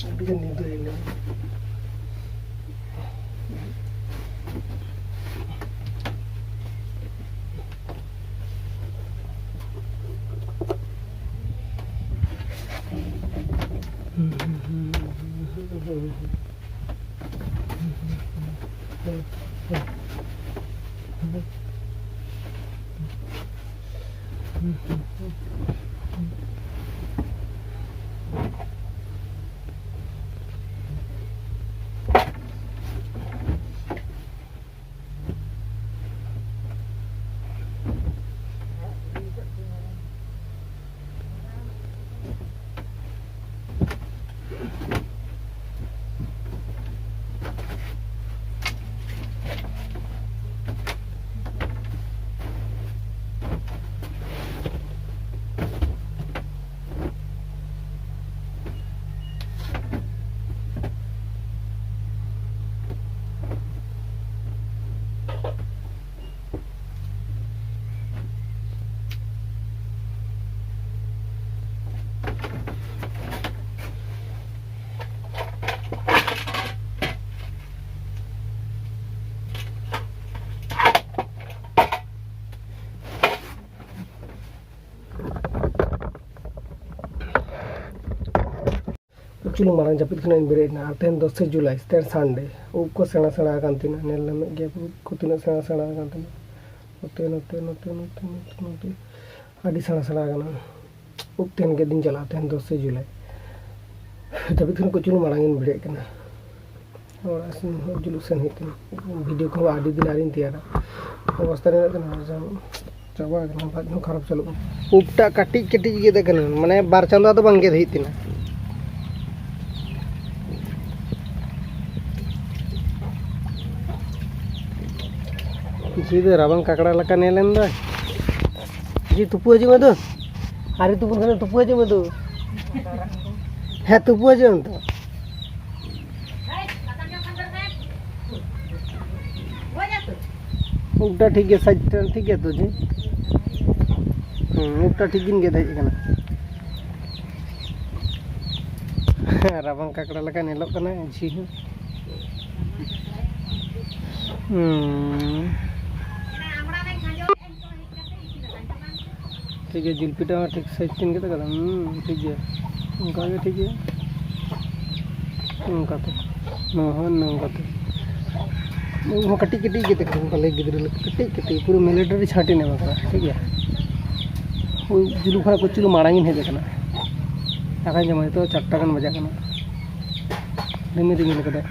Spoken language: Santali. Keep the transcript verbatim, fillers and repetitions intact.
ᱟᱹᱰᱤ ᱜᱟᱱ ᱧᱤᱫᱟᱹᱭᱮᱱᱟ᱾ ᱠᱤᱪᱷᱩ ᱢᱟᱲᱟᱝ ᱡᱟᱹᱯᱤᱫ ᱠᱷᱚᱱᱟᱜ ᱤᱧ ᱵᱮᱨᱮᱫ ᱮᱱᱟ, ᱟᱨ ᱛᱮᱦᱮᱧ ᱫᱚᱥᱮ ᱡᱩᱞᱟᱭ, ᱛᱮᱦᱮᱧ ᱥᱟᱱᱰᱮ᱾ ᱩᱵ ᱠᱚ ᱥᱮᱬᱟ ᱥᱮᱬᱟ ᱟᱠᱟᱱ ᱛᱤᱧᱟ, ᱧᱮᱞ ᱧᱟᱢᱮᱫ ᱜᱮᱭᱟ ᱯᱮ ᱩᱵ ᱠᱚ ᱛᱤᱱᱟᱹᱜ ᱥᱮᱬᱟ ᱥᱮᱬᱟ ᱟᱠᱟᱱ ᱛᱤᱧᱟ, ᱱᱚᱛᱮ, ᱱᱚᱛᱮ, ᱱᱚᱛᱮ, ᱟᱹᱰᱤ ᱥᱮᱬᱟ ᱥᱮᱬᱟ ᱟᱠᱟᱱᱟ᱾ ᱩᱵ ᱛᱮᱦᱮᱧ ᱜᱮᱫ ᱤᱧ ᱪᱟᱞᱟᱜᱼᱟ, ᱛᱮᱦᱮᱧ ᱫᱚᱥᱮ ᱡᱩᱞᱟᱭ᱾ ᱡᱟᱹᱯᱤᱫ ᱠᱷᱚᱱᱟᱜ ᱠᱤᱪᱷᱩ ᱢᱟᱲᱟᱝ ᱤᱧ ᱵᱮᱨᱮᱫ ᱠᱟᱱᱟ᱾ ᱚᱲᱟᱜ ᱥᱮᱱ ᱦᱚᱸ ᱡᱩᱞᱩᱜ ᱥᱮᱱ ᱦᱩᱭᱩᱜ ᱛᱤᱧᱟ᱾ ᱵᱷᱤᱰᱤᱭᱳ ᱠᱚᱦᱚᱸ ᱟᱹᱰᱤ ᱫᱤᱱ ᱟᱹᱣᱨᱤᱧ ᱛᱮᱭᱟᱨᱟ᱾ ᱚᱵᱚᱥᱛᱟ ᱨᱮ ᱢᱮᱱᱟᱜ ᱛᱤᱧᱟ, ᱪᱟᱵᱟ ᱟᱠᱟᱱᱟ, ᱞᱟᱡ ᱦᱚᱸ ᱠᱷᱟᱨᱟᱯ ᱪᱟᱹᱞᱩᱜ ᱠᱟᱱᱟ᱾ ᱩᱵᱴᱟᱜ ᱠᱟᱹᱴᱤᱡ ᱠᱟᱹᱴᱤᱡ ᱜᱮᱫ ᱟᱠᱟᱱᱟ, ᱢᱟᱱᱮ ᱵᱟᱨ ᱪᱟᱸᱫᱳ ᱫᱚ ᱵᱟᱝ ᱜᱮᱫ ᱦᱩᱭᱩᱜ ᱛᱤᱧᱟ᱾ ᱡᱤᱣᱤ ᱫᱚ ᱨᱟᱵᱟᱝ ᱠᱟᱠᱲᱟ ᱞᱮᱠᱟ ᱧᱮᱞ ᱮᱱ ᱫᱚᱭ᱾ ᱡᱤ, ᱛᱩᱯᱩ ᱦᱤᱡᱩᱜ ᱢᱮ ᱫᱩ᱾ ᱟᱨᱮ ᱛᱩᱯᱩᱱ ᱠᱷᱟᱱ ᱛᱩᱯᱩ ᱦᱤᱡᱩᱜ ᱢᱮ ᱫᱩ᱾ ᱦᱮᱸ, ᱛᱩᱯᱩ ᱦᱤᱡᱩᱜ ᱢᱮ ᱛᱚ᱾ ᱩᱵᱴᱟ ᱴᱷᱤᱠ ᱜᱮᱭᱟ, ᱥᱟᱭᱤᱰ ᱴᱷᱮᱱ ᱴᱷᱤᱠ ᱜᱮᱭᱟ ᱛᱚ ᱡᱮ? ᱦᱩᱸ, ᱩᱵᱴᱟ ᱴᱷᱤᱠ ᱜᱤᱧ ᱜᱮᱫ ᱦᱮᱡ ᱟᱠᱟᱱᱟ᱾ ᱨᱟᱵᱟᱝ ᱠᱟᱠᱲᱟ ᱞᱮᱠᱟ ᱧᱮᱞᱚᱜ ᱠᱟᱱᱟ ᱡᱷᱤ ᱦᱚᱸ᱾ ᱦᱩᱸ᱾ ᱴᱷᱤᱠ ᱜᱮᱭᱟ, ᱡᱤᱞᱯᱤᱴᱟ ᱦᱚᱸ ᱴᱷᱤᱠ ᱥᱟᱭᱤᱡ ᱠᱤᱱ ᱜᱮᱫ ᱟᱠᱟᱫᱟ᱾ ᱦᱩᱸ, ᱴᱷᱤᱠ ᱜᱮᱭᱟ, ᱚᱱᱠᱟ ᱜᱮ ᱴᱷᱤᱠ ᱜᱮᱭᱟ᱾ ᱱᱚᱝᱠᱟ ᱛᱮ, ᱱᱚᱣᱟ ᱦᱚᱸ ᱱᱚᱝᱠᱟ ᱛᱮ᱾ ᱩᱵ ᱦᱚᱸ ᱠᱟᱹᱴᱤᱡ ᱠᱟᱹᱴᱤᱡ ᱜᱮ ᱛᱟᱠᱚ, ᱵᱟᱞᱮ ᱜᱤᱫᱽᱨᱟᱹ ᱞᱮᱠᱟ, ᱠᱟᱹᱴᱤᱡ ᱠᱟᱹᱴᱤᱡ, ᱯᱩᱨᱟᱹ ᱢᱤᱞᱤᱴᱟᱨᱤ ᱪᱷᱟᱹᱴᱤᱧ ᱮᱢ ᱟᱠᱟᱫᱟ, ᱴᱷᱤᱠ ᱜᱮᱭᱟ᱾ ᱳᱭ ᱡᱩᱞᱩ ᱠᱷᱚᱱᱟᱜ ᱠᱚᱪᱩᱞᱩ ᱢᱟᱲᱟᱝ ᱤᱧ ᱦᱮᱡ ᱟᱠᱟᱱᱟ, ᱫᱟᱠᱟᱧ ᱡᱚᱢᱟ, ᱱᱤᱛᱚᱜ ᱪᱟᱨᱴᱟ ᱜᱟᱱ ᱵᱟᱡᱟᱜ ᱠᱟᱱᱟ, ᱨᱤᱢᱤᱞ ᱨᱤᱢᱤᱞ ᱠᱟᱫᱟᱭ᱾